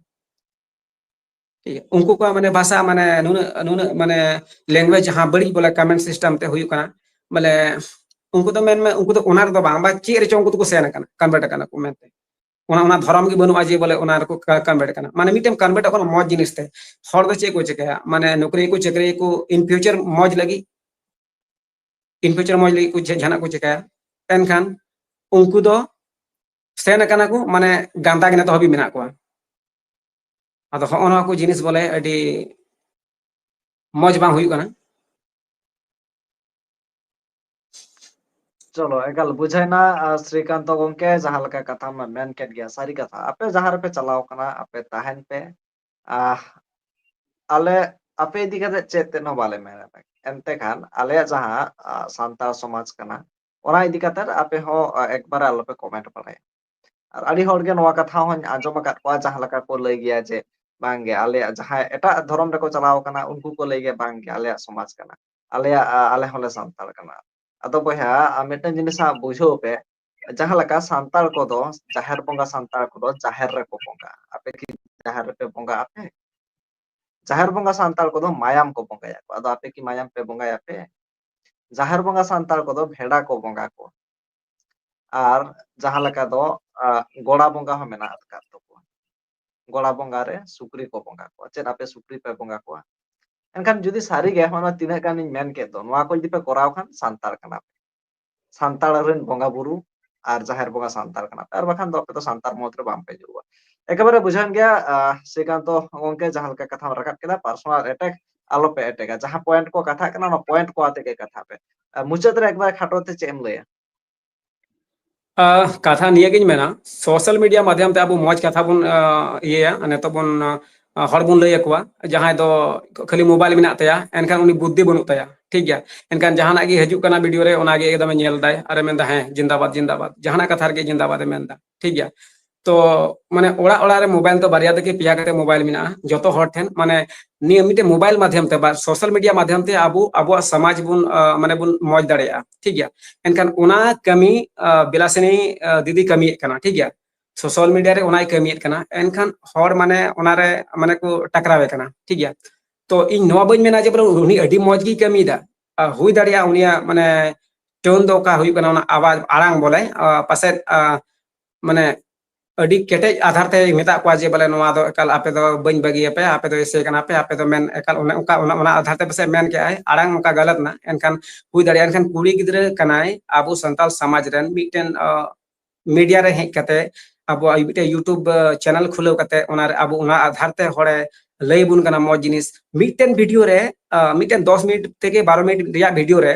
ᱴᱷᱤᱠ ᱜᱮᱭᱟ, ᱩᱱᱠᱩ ᱠᱚᱣᱟᱜ ᱢᱟᱱᱮ ᱵᱷᱟᱥᱟ ᱢᱟᱱᱮ ᱱᱩᱱᱟᱹᱜ ᱱᱩᱱᱟᱹᱜ ᱢᱟᱱᱮ ᱞᱮᱝᱜᱩᱭᱮᱡᱽ ᱡᱟᱦᱟᱸ ᱵᱟᱹᱲᱤᱡ ᱵᱚᱞᱮ ᱠᱚᱢᱮᱱᱴ ᱥᱤᱥᱴᱮᱢ ᱛᱮ ᱦᱩᱭᱩᱜ ᱠᱟᱱᱟ, ᱵᱚᱞᱮ ᱩᱱᱠᱩ ᱫᱚ ᱢᱮᱱᱢᱮ ᱩᱱᱠᱩ ᱫᱚ ᱚᱱᱟ ᱨᱮᱫᱚ ᱵᱟᱝ, ᱵᱟ ᱪᱮᱫ ᱨᱮᱪᱚ ᱩᱱᱠᱩ ᱫᱚᱠᱚ ᱥᱮᱱ ᱟᱠᱟᱱᱟ, ᱠᱚᱱᱵᱷᱟᱨᱴ ᱟᱠᱟᱱᱟ ᱠᱚ ᱢᱮᱱᱛᱮ᱾ ᱚᱱᱟ ᱚᱱᱟ ᱫᱷᱚᱨᱚᱢ ᱜᱮ ᱵᱟᱹᱱᱩᱜᱼᱟ ᱡᱮ ᱵᱚᱞᱮ ᱚᱱᱟ ᱨᱮᱠᱚ ᱠᱚᱱᱵᱷᱟᱨᱴ ᱟᱠᱟᱱᱟ᱾ ᱢᱟᱱᱮ ᱢᱤᱫᱴᱮᱱ ᱠᱚᱱᱵᱷᱟᱨᱴ ᱟᱠᱟᱱᱟ ᱢᱚᱡᱽ ᱡᱤᱱᱤᱥ ᱛᱮ᱾ ᱦᱚᱲ ᱫᱚ ᱪᱮᱫ ᱠᱚ ᱪᱤᱠᱟᱹᱭᱟ? ᱢᱟᱱᱮ ᱱᱚᱠᱨᱤ ᱠᱚ ᱪᱟᱹᱠᱨᱤ ᱠᱚ in future ᱢᱚᱡᱽ ᱞᱟᱹᱜᱤᱫ, in future ᱢᱚᱡᱽ ᱞᱟᱹᱜᱤᱫ ᱠᱚ ᱡᱟᱦᱟᱱᱟᱜ ᱠᱚ ᱪᱤᱠᱟᱹᱭᱟ, ᱮᱱᱠᱷᱟᱱ ᱩᱱᱠᱩ ᱫᱚ ᱥᱮᱱ ᱟᱠᱟᱱᱟ ᱠᱚ, ᱢᱟᱱᱮ ᱜᱟᱸᱫᱟ ᱜᱮ ᱱᱤᱛᱚᱜ ᱦᱟᱹᱵᱤᱡ ᱢᱮᱱᱟᱜ ᱠᱚᱣᱟ᱾ ᱟᱫᱚ ᱦᱚᱸᱜᱼᱚ ᱱᱚᱣᱟ ᱠᱚ ᱡᱤᱱᱤᱥ ᱵᱚᱞᱮ ᱟᱹᱰᱤ ᱢᱚᱡᱽ ᱵᱟᱝ ᱦᱩᱭᱩᱜ ᱠᱟᱱᱟ᱾ ᱪᱚᱞᱚ, ᱮᱠᱟᱞ ᱵᱩᱡᱷᱟᱹᱣᱱᱟ, ᱟᱨ ᱥᱨᱤᱠᱟᱱᱛᱚ ᱜᱚᱝᱠᱮ, ᱡᱟᱦᱟᱸ ᱞᱮᱠᱟ ᱠᱟᱛᱷᱟᱢ ᱢᱮᱱ ᱠᱮᱫ ᱜᱮᱭᱟ, ᱥᱟᱹᱨᱤ ᱠᱟᱛᱷᱟ᱾ ᱟᱯᱮ ᱡᱟᱦᱟᱸ ᱨᱮᱯᱮ ᱪᱟᱞᱟᱣ ᱠᱟᱱᱟ, ᱟᱯᱮ ᱛᱟᱦᱮᱱ ᱯᱮ᱾ ᱟᱦ, ᱟᱞᱮ ᱟᱯᱮ ᱤᱫᱤ ᱠᱟᱛᱮ ᱪᱮᱫ ᱛᱮᱫ ᱦᱚᱸ ᱵᱟᱞᱮ ᱢᱮᱱᱟ᱾ ᱮᱱᱛᱮ ᱠᱷᱟᱱ ᱟᱞᱮᱭᱟᱜ ᱡᱟᱦᱟᱸ, ᱟ, ᱥᱟᱱᱛᱟᱲ ᱥᱚᱢᱟᱡᱽ ᱠᱟᱱᱟ, ᱚᱱᱟ ᱤᱫᱤ ᱠᱟᱛᱮ ᱟᱯᱮ ᱦᱚᱸ, ᱟ, ᱮᱠᱵᱟᱨᱮ ᱟᱞᱚᱯᱮ ᱠᱚᱢᱮᱱᱴ ᱵᱟᱲᱟᱭᱟ᱾ ᱟᱨ ᱟᱹᱰᱤ ᱦᱚᱲ ᱜᱮ ᱱᱚᱣᱟ ᱠᱟᱛᱷᱟ ᱦᱚᱸᱧ ᱟᱸᱡᱚᱢ ᱟᱠᱟᱫ ᱠᱚᱣᱟ, ᱡᱟᱦᱟᱸ ᱞᱮᱠᱟ ᱠᱚ ᱞᱟᱹᱭ ᱜᱮᱭᱟ ᱡᱮ, "ᱵᱟᱝ ᱜᱮ, ᱟᱞᱮᱭᱟᱜ ᱡᱟᱦᱟᱸᱭ ᱮᱴᱟᱜ ᱫᱷᱚᱨᱚᱢ ᱨᱮᱠᱚ ᱪᱟᱞᱟᱣ ᱠᱟᱱᱟ, ᱩᱱᱠᱩ ᱠᱚ ᱞᱟᱹᱭ ᱜᱮᱭᱟ, 'ᱵᱟᱝ ᱜᱮ, ᱟᱞᱮᱭᱟᱜ ᱥᱚᱢᱟᱡᱽ ᱠᱟᱱᱟ, ᱟᱞᱮᱭᱟᱜ, ᱟ, ᱟᱞᱮ ᱦᱚᱸᱞᱮ ᱥᱟᱱᱛᱟᱲ ᱠᱟᱱᱟ.'" ᱟᱫᱚ ᱵᱚᱭᱦᱟ, ᱟᱢ ᱢᱤᱫᱴᱮᱱ ᱡᱤᱱᱤᱥ ᱦᱟᱸᱜ ᱵᱩᱡᱷᱟᱹᱣ ᱯᱮ, ᱡᱟᱦᱟᱸ ᱞᱮᱠᱟ ᱥᱟᱱᱛᱟᱲ ᱠᱚᱫᱚ, ᱡᱟᱦᱮᱨ ᱵᱚᱸᱜᱟ ᱥᱟᱱᱛᱟᱲ ᱠᱚᱫᱚ ᱡᱟᱦᱮᱨ ᱨᱮᱠᱚ ᱵᱚᱸᱜᱟᱜᱼᱟ᱾ ᱟᱯᱮ ᱠᱤ ᱡᱟᱦᱮᱨ ᱨᱮᱯᱮ ᱵᱚᱸᱜᱟᱜ ᱟᱯᱮ? ᱡᱟᱦᱮᱨ ᱵᱚᱸᱜᱟ ᱥᱟᱱᱛᱟᱲ ᱠᱚᱫᱚ ᱢᱟᱭᱟᱢ ᱠᱚ ᱵᱚᱸᱜᱟᱭᱟ ᱠᱚ᱾ ᱟᱫᱚ ᱟᱯᱮ ᱠᱤ ᱢᱟᱭᱟᱢ ᱯᱮ ᱵᱚᱸᱜᱟᱭᱟ ᱯᱮ? ᱡᱟᱦᱮᱨ ᱵᱚᱸᱜᱟ ᱥᱟᱱᱛᱟᱲ ᱠᱚᱫᱚ ᱵᱷᱮᱰᱟ ᱠᱚ ᱵᱚᱸᱜᱟ ᱠᱚᱣᱟ᱾ ᱟᱨ ᱡᱟᱦᱟᱸ ᱞᱮᱠᱟ ᱫᱚ, ᱟ, ᱜᱚᱲᱟ ᱵᱚᱸᱜᱟ ᱦᱚᱸ ᱢᱮᱱᱟᱜ ᱟᱠᱟᱫ ᱛᱟᱠᱚᱣᱟ᱾ ᱜᱚᱲᱟ ᱵᱚᱸᱜᱟ ᱨᱮ ᱥᱩᱠᱨᱤ ᱠᱚ ᱵᱚᱸᱜᱟ ᱠᱚᱣᱟ᱾ ᱪᱮᱫ ᱟᱯᱮ ᱥᱩᱠᱨᱤ ᱯᱮ ᱵᱚᱸᱜᱟ ᱠᱚᱣᱟ? ᱮᱱᱠᱷᱟᱱ ᱡᱩᱫᱤ ᱥᱟᱹᱨᱤ ᱜᱮ ᱦᱚᱸᱜᱼᱚᱭ ᱛᱤᱱᱟᱹᱜ ᱜᱟᱱᱤᱧ ᱢᱮᱱ ᱠᱮᱫ ᱫᱚ, ᱱᱚᱣᱟ ᱠᱚ ᱡᱩᱫᱤ ᱯᱮ ᱠᱚᱨᱟᱣ ᱠᱷᱟᱱ ᱥᱟᱱᱛᱟᱲ ᱠᱟᱱᱟ ᱯᱮ᱾ ᱥᱟᱱᱛᱟᱲ ᱨᱮᱱ ᱵᱚᱸᱜᱟ ᱵᱩᱨᱩ ᱟᱨ ᱡᱟᱦᱮᱨ ᱵᱚᱸᱜᱟ ᱥᱟᱱᱛᱟᱲ ᱠᱟᱱᱟ ᱯᱮ, ᱟᱨ ᱵᱟᱠᱷᱟᱱ ᱫᱚ ᱟᱯᱮ ᱫᱚ ᱥᱟᱱᱛᱟᱲ ᱢᱩᱫᱽ ᱨᱮ ᱵᱟᱝ ᱯᱮ ᱧᱩᱨᱩᱜᱼᱟ᱾ ᱮᱠᱮᱵᱟᱨᱮ ᱵᱩᱡᱷᱟᱹᱣᱮᱱ ᱜᱮᱭᱟ, ᱟ, ᱥᱨᱤᱠᱟᱱᱛᱚ ᱜᱚᱝᱠᱮ, ᱡᱟᱦᱟᱸ ᱞᱮᱠᱟ ᱠᱟᱛᱷᱟᱢ ᱨᱟᱠᱟᱵ ᱠᱮᱫᱟ, personal attack ᱟᱞᱚ ᱯᱮ ᱮᱴᱮᱠᱟ᱾ ᱡᱟᱦᱟᱸ point ᱠᱚ ᱠᱟᱛᱷᱟᱜ ᱠᱟᱱᱟ, ᱚᱱᱟ point ᱠᱚ ᱟᱛᱮ ᱜᱮ ᱠᱟᱛᱷᱟᱜ ᱯᱮ᱾ ᱟ, ᱢᱩᱪᱟᱹᱫ ᱨᱮ ᱮᱠᱵᱟᱨᱮ ᱠᱷᱟᱴᱚ ᱛᱮ ᱪᱮᱫ ᱮᱢ ᱞᱟᱹᱭᱟ? ᱟ, ᱠᱟᱛᱷᱟ ᱱᱤᱭᱟᱹ ᱜᱤᱧ ᱢᱮᱱᱟ, social media ᱢᱟᱫᱷᱭᱚᱢ ᱛᱮ ᱟᱵᱚ ᱢᱚᱡᱽ ᱠᱟᱛᱷᱟ ᱵᱚᱱ, ᱟ, ᱤᱭᱟᱹᱭᱟ, ᱱᱤᱛᱚᱜ ᱵᱚᱱ, ᱟ, ᱦᱚᱲ ᱵᱚᱱ ᱞᱟᱹᱭ ᱟᱠᱚᱣᱟ, ᱡᱟᱦᱟᱸᱭ ᱫᱚ ᱠᱷᱟᱹᱞᱤ ᱢᱳᱵᱟᱭᱤᱞ ᱢᱮᱱᱟᱜ ᱛᱟᱭᱟ, ᱮᱱᱠᱷᱟᱱ ᱩᱱᱤ ᱵᱩᱫᱽᱫᱷᱤ ᱵᱟᱹᱱᱩᱜ ᱛᱟᱭᱟ, ᱴᱷᱤᱠ ᱜᱮᱭᱟ᱾ ᱮᱱᱠᱷᱟᱱ ᱡᱟᱦᱟᱱᱟᱜ ᱜᱮ ᱦᱤᱡᱩᱜ ᱠᱟᱱᱟ ᱵᱷᱤᱰᱤᱭᱳ ᱨᱮ, ᱚᱱᱟᱜᱮ ᱮᱠᱫᱚᱢᱮ ᱧᱮᱞ ᱫᱟᱭ ᱟᱨᱮ ᱢᱮᱱᱫᱟ, "ᱦᱮᱸ, ᱡᱤᱱᱫᱟᱵᱟᱫ, ᱡᱤᱱᱫᱟᱵᱟᱫ", ᱡᱟᱦᱟᱱᱟᱜ ᱠᱟᱛᱷᱟ ᱨᱮᱜᱮ ᱡᱤᱱᱫᱟᱵᱟᱫ ᱮ ᱢᱮᱱᱫᱟ, ᱴᱷᱤᱠ ᱜᱮᱭᱟ᱾ ᱛᱚ ᱢᱟᱱᱮ ᱚᱲᱟᱜ ᱚᱲᱟᱜ ᱨᱮ ᱢᱳᱵᱟᱭᱤᱞ ᱫᱚ ᱵᱟᱨᱭᱟ ᱛᱷᱮᱠᱮ ᱯᱮᱭᱟ ᱠᱟᱛᱮ ᱢᱳᱵᱟᱭᱤᱞ ᱢᱮᱱᱟᱜᱼᱟ ᱡᱚᱛᱚ ᱦᱚᱲ ᱴᱷᱮᱱ, ᱢᱟᱱᱮ ᱱᱤᱭᱟᱹ ᱢᱤᱫᱴᱮᱱ ᱢᱳᱵᱟᱭᱤᱞ ᱢᱟᱫᱽᱫᱷᱚᱢ ᱛᱮ ᱵᱟ ᱥᱳᱥᱟᱞ ᱢᱤᱰᱤᱭᱟ ᱢᱟᱫᱽᱫᱷᱚᱢ ᱛᱮ ᱟᱵᱚ ᱟᱵᱚᱣᱟᱜ ᱥᱚᱢᱟᱡᱽ ᱵᱚᱱ ᱢᱟᱱᱮ ᱵᱚᱱ ᱢᱚᱡᱽ ᱫᱟᱲᱮᱭᱟᱜᱼᱟ, ᱴᱷᱤᱠ ᱜᱮᱭᱟ᱾ ᱮᱱᱠᱷᱟᱱ ᱚᱱᱟ ᱠᱟᱹᱢᱤ ᱵᱤᱞᱟᱥᱤᱱᱤ ᱫᱤᱫᱤ ᱠᱟᱹᱢᱤᱭᱮᱫ ᱠᱟᱱᱟ, ᱴᱷᱤᱠ ᱜᱮᱭᱟ᱾ ᱥᱳᱥᱟᱞ ᱢᱤᱰᱤᱭᱟ ᱨᱮ ᱚᱱᱟᱭ ᱠᱟᱹᱢᱤᱭᱮᱫ ᱠᱟᱱᱟ, ᱮᱱᱠᱷᱟᱱ ᱦᱚᱲ ᱢᱟᱱᱮ ᱚᱱᱟᱨᱮ ᱢᱟᱱᱮ ᱠᱚ ᱴᱟᱠᱨᱟᱣᱮ ᱠᱟᱱᱟ, ᱴᱷᱤᱠ ᱜᱮᱭᱟ᱾ ᱛᱚ ᱤᱧ ᱱᱚᱣᱟ ᱵᱟᱹᱧ ᱢᱮᱱᱟ ᱡᱮ ᱵᱚᱞᱮ ᱩᱱᱤ ᱟᱹᱰᱤ ᱢᱚᱡᱽ ᱜᱮᱭ ᱠᱟᱹᱢᱤᱭᱮᱫᱟ, ᱦᱩᱭ ᱫᱟᱲᱮᱭᱟᱜᱼᱟ ᱩᱱᱤᱭᱟᱜ ᱢᱟᱱᱮ ᱴᱳᱱ ᱫᱚ ᱚᱠᱟ ᱦᱩᱭᱩᱜ ᱠᱟᱱᱟ, ᱚᱱᱟ ᱟᱣᱟᱡᱽ ᱟᱲᱟᱝ ᱵᱚᱞᱮ ᱯᱟᱥᱮᱡ ᱢᱟᱱᱮ ᱟᱹᱰᱤ ᱠᱮᱴᱮᱡ ᱟᱫᱷᱟᱨ ᱛᱮ ᱢᱮᱛᱟᱜ ᱠᱚᱣᱟ ᱡᱮ ᱵᱚᱞᱮ ᱱᱚᱣᱟ ᱫᱚ ᱮᱠᱟᱞ ᱟᱯᱮ ᱫᱚ ᱵᱟᱹᱧ ᱵᱟᱹᱜᱤᱭᱟᱯᱮ, ᱟᱯᱮ ᱫᱚ ᱮᱥᱮ ᱠᱟᱱᱟ ᱯᱮ, ᱟᱯᱮ ᱫᱚ ᱢᱮᱱ ᱮᱠᱟᱞ ᱚᱱᱮ ᱚᱱᱠᱟ ᱚᱱᱟ ᱟᱫᱷᱟᱨ ᱛᱮ ᱯᱟᱥᱮᱡ ᱢᱮᱱ ᱠᱮᱜᱼᱟᱭ, ᱟᱲᱟᱝ ᱚᱱᱠᱟ ᱜᱟᱞᱟᱛ ᱮᱱᱟ᱾ ᱮᱱᱠᱷᱟᱱ ᱦᱩᱭ ᱫᱟᱲᱮᱭᱟᱜᱼᱟ, ᱮᱱᱠᱷᱟᱱ ᱠᱩᱲᱤ ᱜᱤᱫᱽᱨᱟᱹ ᱠᱟᱱᱟᱭ, ᱟᱵᱚ ᱥᱟᱱᱛᱟᱲ ᱥᱚᱢᱟᱡᱽ ᱨᱮᱱ ᱢᱤᱫᱴᱮᱱ ᱢᱤᱰᱤᱭᱟ ᱨᱮ ᱦᱮᱡ ᱠᱟᱛᱮ ᱟᱵᱚᱣᱟᱜ ᱢᱤᱫᱴᱮᱱ ᱭᱩᱴᱩᱵᱽ ᱪᱮᱱᱮᱞ ᱠᱷᱩᱞᱟᱹᱣ ᱠᱟᱛᱮ ᱚᱱᱟ ᱨᱮ ᱟᱵᱚ ᱚᱱᱟ ᱟᱫᱷᱟᱨ ᱛᱮ ᱦᱚᱲᱮ ᱞᱟᱹᱭ ᱟᱵᱚᱱ ᱠᱟᱱᱟ ᱢᱚᱡᱽ ᱡᱤᱱᱤᱥ᱾ ᱢᱤᱫᱴᱮᱱ ᱵᱷᱤᱰᱤᱭᱳ ᱨᱮ ᱢᱤᱫᱴᱮᱱ ᱫᱚᱥ ᱢᱤᱱᱤᱴ ᱛᱷᱮᱠᱮ ᱵᱟᱨᱚ ᱢᱤᱱᱤᱴ ᱨᱮᱭᱟᱜ ᱵᱷᱤᱰᱤᱭᱳ ᱨᱮ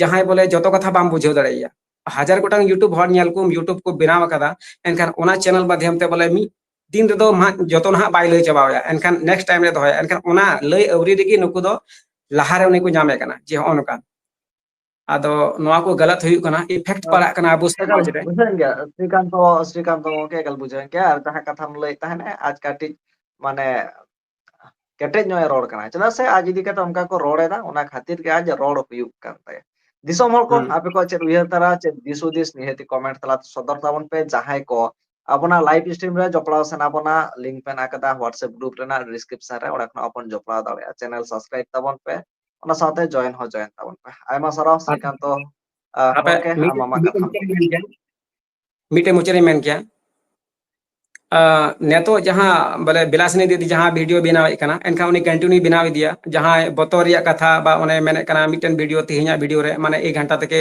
ᱡᱟᱦᱟᱸᱭ ᱵᱚᱞᱮ ᱡᱚᱛᱚ ᱠᱟᱛᱷᱟ ᱵᱟᱢ ᱵᱩᱡᱷᱟᱹᱣ ᱫᱟᱲᱮᱭᱟᱜᱼᱟ, ᱦᱟᱡᱟᱨ ᱜᱚᱴᱟᱝ ᱭᱩᱴᱩᱵᱽ ᱦᱚᱲ ᱧᱮᱞ ᱠᱚᱢ, ᱭᱩᱴᱩᱵᱽ ᱠᱚ ᱵᱮᱱᱟᱣ ᱟᱠᱟᱫᱟ, ᱮᱱᱠᱷᱟᱱ ᱚᱱᱟ ᱪᱮᱱᱮᱞ ᱢᱟᱫᱽᱫᱷᱚᱢ ᱛᱮ ᱵᱚᱞᱮ ᱢᱤᱫ ᱫᱤᱱ ᱨᱮᱫᱚ ᱢᱟ ᱡᱚᱛᱚ ᱱᱟᱦᱟᱜ ᱵᱟᱭ ᱞᱟᱹᱭ ᱪᱟᱵᱟᱭᱟ, ᱮᱱᱠᱷᱟᱱ ᱱᱮᱠᱥᱴ ᱴᱟᱭᱤᱢ ᱨᱮ ᱫᱚᱦᱚᱭᱟ᱾ ᱮᱱᱠᱷᱟᱱ ᱚᱱᱟ ᱞᱟᱹᱭ ᱟᱹᱣᱨᱤ ᱨᱮᱜᱮ ᱱᱩᱠᱩ ᱫᱚ ᱞᱟᱦᱟᱨᱮ ᱩᱱᱤ ᱠᱚ ᱧᱟᱢᱮ ᱠᱟᱱᱟ ᱡᱮ ᱦᱚᱸᱜᱼᱚ ᱱᱚᱝᱠᱟ᱾ ᱟᱫᱚ ᱱᱚᱣᱟ ᱠᱚ ᱜᱟᱞᱟᱛ ᱦᱩᱭᱩᱜ ᱠᱟᱱᱟ, ᱤᱯᱷᱮᱠᱴ ᱯᱟᱲᱟᱜ ᱠᱟᱱᱟ ᱟᱵᱚ ᱮᱠᱟᱞ ᱥᱚᱢᱟᱡᱽ ᱨᱮ᱾ ᱵᱩᱡᱷᱟᱹᱣᱮᱱ ᱜᱮᱭᱟ ᱥᱨᱤᱠᱟᱱᱛᱚ, ᱥᱨᱤᱠᱟᱱᱛᱚ ᱜᱚᱢᱠᱮ, ᱮᱠᱟᱞ ᱵᱩᱡᱷᱟᱹᱣᱮᱱ ᱜᱮᱭᱟ᱾ ᱟᱨ ᱡᱟᱦᱟᱸ ᱠᱟᱛᱷᱟᱢ ᱞᱟᱹᱭᱮᱫ ᱛᱟᱦᱮᱸᱱᱟ, ᱟᱡ ᱠᱟᱹᱴᱤᱡ ᱢᱟᱱᱮ ᱠᱮᱴᱮᱡ ᱧᱚᱜ ᱮ ᱨᱚᱲ ᱠᱟᱱᱟ, ᱪᱮᱫᱟᱜ ᱥᱮ ᱟᱡ ᱤᱫᱤ ᱠᱟᱛᱮ ᱚᱱᱠᱟ ᱠᱚ ᱨᱚᱲ ᱮᱫᱟ, ᱚᱱᱟ ᱠᱷᱟᱹᱛᱤᱨ ᱜᱮ ᱟᱡ ᱨᱚᱲ ᱦᱩᱭᱩᱜ ᱠᱟᱱ ᱛᱟᱭᱟ᱾ ᱫᱤᱥᱚᱢ ᱦᱚᱲ ᱠᱚ, ᱦᱩᱸ᱾ ᱟᱯᱮ ᱠᱚᱣᱟᱜ ᱪᱮᱫ ᱩᱭᱦᱟᱹᱨ ᱛᱟᱨᱟ, ᱪᱮᱫ ᱫᱤᱥ ᱦᱩᱫᱤᱥ, ᱱᱤᱦᱟᱹᱛᱤ ᱠᱚᱢᱮᱱᱴ ᱛᱟᱞᱟᱛᱮ ᱥᱚᱫᱚᱨ ᱛᱟᱵᱚᱱ ᱯᱮ᱾ ᱡᱟᱦᱟᱸᱭ ᱠᱚ ᱟᱵᱚᱱᱟᱜ ᱞᱟᱭᱤᱵᱷ ᱥᱴᱨᱤᱢ ᱨᱮ ᱡᱚᱯᱲᱟᱣ ᱥᱟᱱᱟ ᱵᱚᱱᱟ, ᱞᱤᱝᱠ ᱢᱮᱱᱟᱜ ᱟᱠᱟᱫᱟ WhatsApp ᱜᱨᱩᱯ ᱨᱮᱱᱟᱜ ᱰᱤᱥᱠᱨᱤᱯᱥᱚᱱ ᱨᱮ, ᱚᱸᱰᱮ ᱠᱷᱚᱱᱟᱜ ᱦᱚᱸᱵᱚᱱ ᱡᱚᱯᱲᱟᱣ ᱫᱟᱲᱮᱭᱟᱜᱼᱟ᱾ ᱪᱮᱱᱮᱞ ᱥᱟᱵᱥᱠᱨᱟᱭᱤᱵ ᱛᱟᱵᱚᱱ ᱯᱮ, ᱚᱱᱟ ᱥᱟᱶᱛᱮ ᱡᱚᱭᱮᱱ ᱦᱚᱸ ᱡᱚᱭᱮᱱ ᱛᱟᱵᱚᱱ ᱯᱮ᱾ ᱟᱭᱢᱟ ᱥᱟᱨᱦᱟᱣ ᱟᱨ ᱥᱨᱤᱠᱟᱱᱛᱚ, ᱟᱸ, ᱟᱯᱮ ᱜᱚᱢᱠᱮ, ᱟᱢ ᱢᱤᱫᱴᱮᱱ, ᱟᱢᱟᱜ ᱢᱤᱫᱴᱮᱱ ᱠᱟᱛᱷᱟ᱾ ᱢᱩᱪᱟᱹᱫ ᱤᱧ ᱢᱮᱱ ᱠᱮᱭᱟ, ᱢᱤᱫᱴᱮᱱ ᱢᱩᱪᱟᱹᱫ ᱤᱧ ᱢᱮᱱ ᱠᱮᱭᱟ᱾ ᱟᱸ, ᱱᱤᱛᱚᱜ ᱡᱟᱦᱟᱸ ᱵᱚᱞᱮ ᱵᱤᱞᱟᱥᱤᱱᱤ ᱫᱤᱫᱤ ᱡᱟᱦᱟᱸ ᱵᱷᱤᱰᱤᱭᱳ ᱵᱮᱱᱟᱣᱮᱫ ᱠᱟᱱᱟ, ᱮᱱᱠᱷᱟᱱ ᱩᱱᱤ ᱠᱚᱱᱴᱤᱱᱤᱭᱩ ᱵᱮᱱᱟᱣ ᱤᱫᱤᱭᱟ᱾ ᱡᱟᱦᱟᱸᱭ ᱵᱚᱛᱚᱨ ᱨᱮᱭᱟᱜ ᱠᱟᱛᱷᱟ ᱵᱟ ᱚᱱᱮ ᱢᱮᱱᱮᱫ ᱠᱟᱱᱟ ᱢᱤᱫᱴᱮᱱ ᱵᱷᱤᱰᱤᱭᱳ, ᱛᱮᱦᱮᱧᱟᱜ ᱵᱷᱤᱰᱤᱭᱳ ᱨᱮ ᱢᱟᱱᱮ ᱮᱠ ᱜᱷᱚᱱᱴᱟ ᱛᱷᱮᱠᱮ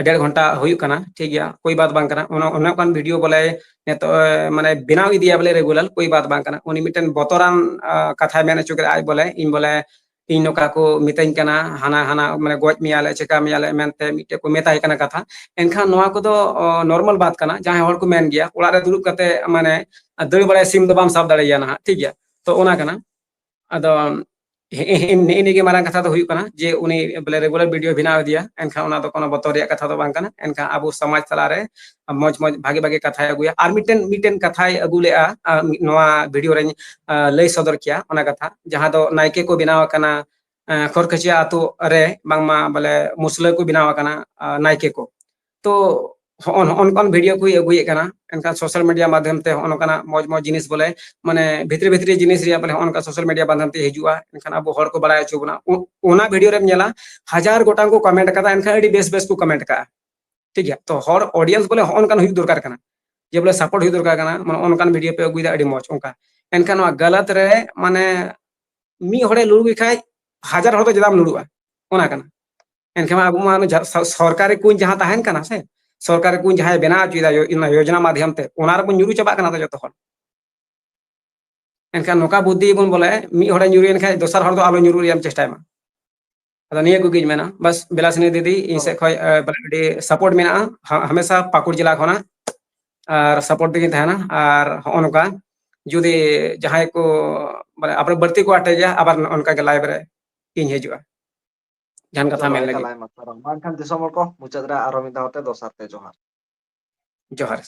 ᱰᱮᱲ ᱜᱷᱚᱱᱴᱟ ᱦᱩᱭᱩᱜ ᱠᱟᱱᱟ, ᱴᱷᱤᱠ ᱜᱮᱭᱟ, ᱠᱳᱭ ᱵᱟᱛ ᱵᱟᱝ ᱠᱟᱱᱟ᱾ ᱚᱱᱟ, ᱚᱱᱮ ᱚᱱᱠᱟᱱ ᱵᱷᱤᱰᱤᱭᱳ ᱵᱚᱞᱮ ᱱᱤᱛᱚᱜ, ᱮ, ᱢᱟᱱᱮ ᱵᱮᱱᱟᱣ ᱤᱫᱤᱭᱟ ᱵᱚᱞᱮ ᱨᱮᱜᱩᱞᱟᱨ, ᱠᱳᱭ ᱵᱟᱛ ᱵᱟᱝ ᱠᱟᱱᱟ᱾ ᱩᱱᱤ ᱢᱤᱫᱴᱮᱱ ᱵᱚᱛᱚᱨᱟᱱ, ᱟ, ᱠᱟᱛᱷᱟᱭ ᱢᱮᱱ ᱦᱚᱪᱚ ᱠᱮᱫᱟ ᱟᱡ ᱵᱚᱞᱮ, ᱤᱧ ᱱᱚᱝᱠᱟ ᱠᱚ ᱢᱤᱛᱟᱹᱧ ᱠᱟᱱᱟ, ᱦᱟᱱᱟ, ᱦᱟᱱᱟ, ᱢᱟᱱᱮ ᱜᱚᱡ ᱢᱮᱭᱟᱞᱮ, ᱪᱮᱠᱟ ᱢᱮᱭᱟᱞᱮ ᱢᱮᱱᱛᱮ ᱢᱤᱫᱴᱮᱡ ᱠᱚ ᱢᱮᱛᱟᱭ ᱠᱟᱱᱟ ᱠᱟᱛᱷᱟ᱾ ᱮᱱᱠᱷᱟᱱ ᱱᱚᱣᱟ ᱠᱚᱫᱚ, ᱚ, ᱱᱚᱨᱢᱟᱞ ᱵᱟᱛ ᱠᱟᱱᱟ᱾ ᱡᱟᱦᱟᱸᱭ ᱦᱚᱲ ᱠᱚ ᱢᱮᱱ ᱜᱮᱭᱟ, ᱚᱲᱟᱜ ᱨᱮ ᱫᱩᱲᱩᱵ ᱠᱟᱛᱮ ᱢᱟᱱᱮ ᱫᱟᱹᱲ ᱵᱟᱲᱟᱭ ᱥᱤᱢ ᱫᱚ ᱵᱟᱢ ᱥᱟᱵ ᱫᱟᱲᱮᱭᱟᱭᱟ ᱱᱟᱦᱟᱜ, ᱴᱷᱤᱠ ᱜᱮᱭᱟ᱾ ᱛᱚ ᱚᱱᱟ ᱠᱟᱱᱟ᱾ ᱟᱫᱚ ᱱᱮᱜᱼᱮ ᱱᱤᱭᱟᱹ ᱜᱮ ᱢᱟᱨᱟᱝ ᱠᱟᱛᱷᱟ ᱫᱚ ᱦᱩᱭᱩᱜ ᱠᱟᱱᱟ ᱡᱮ ᱩᱱᱤ ᱵᱚᱞᱮ regular video ᱵᱮᱱᱟᱣ ᱤᱫᱤᱭᱟ, ᱮᱱᱠᱷᱟᱱ ᱚᱱᱟ ᱫᱚ ᱠᱳᱱᱳ ᱵᱚᱛᱚᱨ ᱨᱮᱭᱟᱜ ᱠᱟᱛᱷᱟ ᱫᱚ ᱵᱟᱝ ᱠᱟᱱᱟ᱾ ᱮᱱᱠᱷᱟᱱ ᱟᱵᱚ ᱥᱚᱢᱟᱡᱽ ᱛᱟᱞᱟᱨᱮ ᱢᱚᱡᱽ ᱢᱚᱡᱽ ᱵᱷᱟᱜᱮ ᱵᱷᱟᱜᱮ ᱠᱟᱛᱷᱟᱭ ᱟᱹᱜᱩᱭᱟ᱾ ᱟᱨ ᱢᱤᱫᱴᱮᱱ ᱢᱤᱫᱴᱮᱱ ᱠᱟᱛᱷᱟᱭ ᱟᱹᱜᱩ ᱞᱮᱜᱼᱟ, ᱱᱚᱣᱟ video ᱨᱮᱧ ᱞᱟᱹᱭ ᱥᱚᱫᱚᱨ ᱠᱮᱭᱟ ᱚᱱᱟ ᱠᱟᱛᱷᱟ, ᱡᱟᱦᱟᱸ ᱫᱚ ᱱᱟᱭᱠᱮ ᱠᱚ ᱵᱮᱱᱟᱣ ᱟᱠᱟᱱᱟ ᱠᱷᱚᱨᱠᱟᱪᱤᱭᱟ ᱟᱛᱳ ᱨᱮ ᱵᱟᱝᱢᱟ ᱵᱚᱞᱮ ᱢᱩᱥᱞᱟᱹ ᱠᱚ ᱵᱮᱱᱟᱣ ᱟᱠᱟᱱᱟ ᱱᱟᱭᱠᱮ ᱠᱚ᱾ ᱛᱚ ᱦᱚᱸᱜᱼᱚ ᱱᱚᱝᱠᱟᱱ video ᱠᱚᱭ ᱟᱹᱜᱩᱭᱮᱫ ᱠᱟᱱᱟ᱾ ᱮᱱᱠᱷᱟᱱ social media ᱢᱟᱫᱽᱫᱷᱚᱢ ᱛᱮ ᱦᱚᱸᱜᱼᱚ ᱱᱚᱝᱠᱟᱱᱟᱜ ᱢᱚᱡᱽ ᱢᱚᱡᱽ ᱡᱤᱱᱤᱥ ᱵᱚᱞᱮ ᱢᱟᱱᱮ ᱵᱷᱤᱛᱨᱤ ᱵᱷᱤᱛᱨᱤ ᱡᱤᱱᱤᱥ ᱨᱮᱭᱟᱜ ᱵᱚᱞᱮ ᱦᱚᱸᱜᱼᱚ ᱱᱚᱝᱠᱟ social media ᱢᱟᱫᱽᱫᱷᱚᱢ ᱛᱮ ᱦᱤᱡᱩᱜᱼᱟ, ᱮᱱᱠᱷᱟᱱ ᱟᱵᱚ ᱦᱚᱲ ᱠᱚ ᱵᱟᱲᱟᱭ ᱦᱚᱪᱚ ᱵᱚᱱᱟ᱾ ᱚᱱᱟ video ᱨᱮᱢ ᱧᱮᱞᱟ ᱦᱟᱡᱟᱨ ᱜᱚᱴᱟᱝ ᱠᱚ comment ᱠᱟᱫᱟ, ᱮᱱᱠᱷᱟᱱ ᱟᱹᱰᱤ ᱵᱮᱥ ᱵᱮᱥ ᱠᱚ comment ᱠᱟᱜᱼᱟ᱾ ᱴᱷᱤᱠ ᱜᱮᱭᱟ, ᱛᱚ ᱦᱚᱲ audience ᱵᱚᱞᱮ ᱦᱚᱸᱜᱼᱚ ᱱᱚᱝᱠᱟᱱ ᱦᱩᱭᱩᱜ ᱫᱚᱨᱠᱟᱨ ᱠᱟᱱᱟ, ᱡᱮ ᱵᱚᱞᱮ support ᱦᱩᱭᱩᱜ ᱫᱚᱨᱠᱟᱨ ᱠᱟᱱᱟ, ᱢᱟᱱᱮ ᱚᱱᱠᱟᱱ video ᱯᱮ ᱟᱹᱜᱩᱭᱮᱫᱟ, ᱟᱹᱰᱤ ᱢᱚᱡᱽ ᱚᱱᱠᱟ᱾ ᱮᱱᱠᱷᱟᱱ ᱱᱚᱣᱟ ᱜᱟᱞᱟᱛ ᱨᱮ ᱢᱟᱱᱮ ᱢᱤᱫ ᱦᱚᱲᱮ ᱞᱩᱲᱩ ᱜᱮ ᱠᱷᱟᱡ ᱦᱟᱡᱟᱨ ᱦᱚᱲ ᱫᱚ ᱪᱮᱫᱟᱜ ᱮᱢ ᱞᱩᱲᱩᱜᱼᱟ? ᱚᱱᱟ ᱠᱟᱱᱟ᱾ ᱮᱱᱠᱷᱟᱱ ᱟᱵᱚ ᱢᱟ ᱥᱚᱨᱠᱟᱨᱤ ᱠᱩᱧ ᱡᱟᱦᱟᱸ ᱛᱟᱦᱮᱱ ᱠᱟᱱᱟ ᱥᱮ, ᱥᱚᱨᱠᱟᱨᱤ ᱠᱩᱧ ᱡᱟᱦᱟᱸᱭ ᱵᱮᱱᱟᱣ ᱦᱚᱪᱚᱭᱮᱫᱟ ᱚᱱᱟ ᱭᱳᱡᱽᱱᱟ ᱢᱟᱫᱽᱫᱷᱚᱢ ᱛᱮ, ᱚᱱᱟ ᱨᱮᱵᱚᱱ ᱧᱩᱨᱩ ᱪᱟᱵᱟᱜ ᱠᱟᱱᱟ ᱛᱚ ᱡᱚᱛᱚ ᱦᱚᱲ᱾ ᱮᱱᱠᱷᱟᱱ ᱱᱚᱝᱠᱟ ᱵᱩᱫᱽᱫᱷᱤ ᱵᱚᱱ ᱵᱚᱞᱮ ᱢᱤᱫ ᱦᱚᱲᱮ ᱧᱩᱨᱩᱭᱮᱱ ᱠᱷᱟᱡ ᱫᱚᱥᱟᱨ ᱦᱚᱲ ᱫᱚ ᱟᱞᱚ ᱧᱩᱨᱩᱜ ᱨᱮᱭᱟᱜ ᱮᱢ ᱪᱮᱥᱴᱟᱭ ᱢᱟ᱾ ᱟᱫᱚ ᱱᱤᱭᱟᱹ ᱠᱚᱜᱮᱧ ᱢᱮᱱᱟ ᱵᱟᱥ᱾ ᱵᱤᱞᱟᱥᱤᱱᱤ ᱫᱤᱫᱤ, ᱤᱧ ᱥᱮᱫ ᱠᱷᱚᱱ ᱵᱚᱞᱮ ᱟᱹᱰᱤ support ᱢᱮᱱᱟᱜᱼᱟ ᱦᱟᱢᱮᱥᱟ ᱯᱟᱹᱠᱩᱲ ᱡᱮᱞᱟ ᱠᱷᱚᱱᱟᱜ, ᱟᱨ support ᱛᱮᱜᱤᱧ ᱛᱟᱦᱮᱱᱟ᱾ ᱟᱨ ᱦᱚᱸᱜᱼᱚ ᱱᱚᱝᱠᱟ ᱡᱩᱫᱤ ᱡᱟᱦᱟᱸᱭ ᱠᱚ ᱢᱟᱱᱮ ᱟᱵᱟᱨ ᱵᱟᱹᱲᱛᱤ ᱠᱚ ᱟᱴᱮᱡᱟ, ᱟᱵᱟᱨ ᱚᱱᱠᱟ ᱜᱮ live ᱨᱮ ᱤᱧ ᱦᱤᱡᱩᱜᱼᱟ᱾ ᱡᱟᱦᱟᱱ ᱠᱟᱛᱷᱟ ᱢᱮᱱ ᱞᱟᱹᱜᱤᱫ᱾ ᱢᱟ ᱮᱱᱠᱷᱟᱱ ᱫᱤᱥᱚᱢ ᱦᱚᱲ ᱠᱚ ᱢᱩᱪᱟᱹᱫ ᱨᱮ ᱟᱨᱚ ᱢᱤᱫ ᱫᱷᱟᱣ ᱛᱮ ᱫᱚᱥᱟᱨ ᱛᱮ ᱡᱚᱦᱟᱨ᱾ ᱡᱚᱦᱟᱨ᱾